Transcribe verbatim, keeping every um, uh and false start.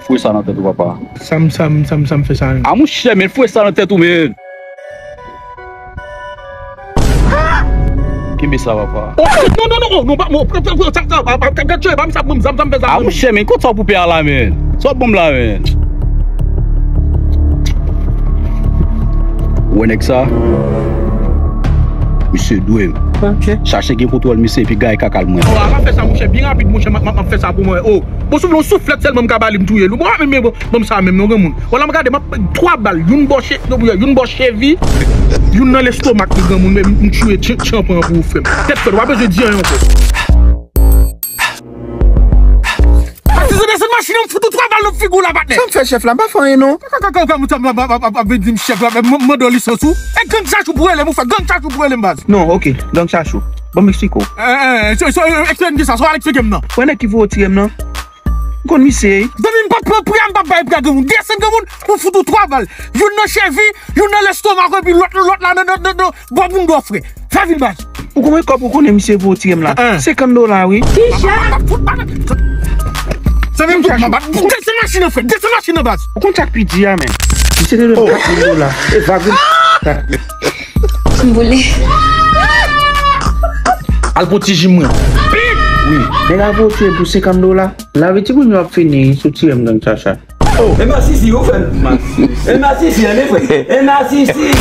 Foure sa nan tèt ou, papa. Sa m, sa m, sa m, sa m fè sa menm? A monchè, men foure sa nan tèt ou, men. Kenbe sa, papa. Oh, non, non, non, non, non, pa, non, pa, pa, pa, sa, sa, pa, pa, gad, gad, pa, sa, pa, sa, sa, sa, sa, a monchè, men, kot sa w pou pè a la, men? Sa w ban m la, men? Ou wè nèg sa? Misye dwe m. Ok. Chache gen kontwòl misye epi gaye kaka l mwen. Oh, a pa fè sa, monchè, byen rapid, monchè, m ap, m ap, m ap fè sa pou mwen. Oh, bon, soufle, yon souflèt sèlman m ka ba li, m touye l. Bon, men, men, bon, ban m sa menm, non, granmoun. Wala, m gade, m ap twa bal, youn bò che-, youn bò chevi, youn nan lestomak li, granmoun, men m touye tchan, tchan pran pou ou, frè m. Tèt frèt, w pa bezwen di anyen ankò. Patizan, desann machin nan, m fout ou twa bal nan figi w la, patnè. Sa m fè chèf la, m pa fè anyen non. Kaka, kaka, kaka, m ap, ap, ap, ap, ap vin di m chèf la, m, m mande w lisans ou. E gang chachou pou rele m, ou fè gang chachou pou rele m, baz. Non, ok, gang chachou. Ban m eksplike w. Eh, eh, eh, se, se, eh, eksplike m ki sa, sa w al eksplike m nan. Wè nèg ki voye w tire m nan. M konn misye. Zanmi m, pa pran pri a, m p ap bay pri a granmoun. Desann granmoun, pou fout ou twa bal. Youn nan chevi, youn nan lestomak, epi lòt, lòt la nan, nan, nan, nan bò bounda w, frè. Fè vin baz. Ou konn kòb ou konnen misye voye w tire m la? Senkant dola, wi. Zanmi m, desann machin nan, frè. Desann machin nan, baz. Ou konn sa k pi di a, men? Misye te dwe m kat mil dola. E vagabon. M boule. Al pran ti ji m mwen. Wi, nèg la voye w tire m pou senkant dola. Lavi timoun yo ap fini sou tire m gang chacha. Oh, e masisi, ou fè m. E masisi, ane frè. E masisi.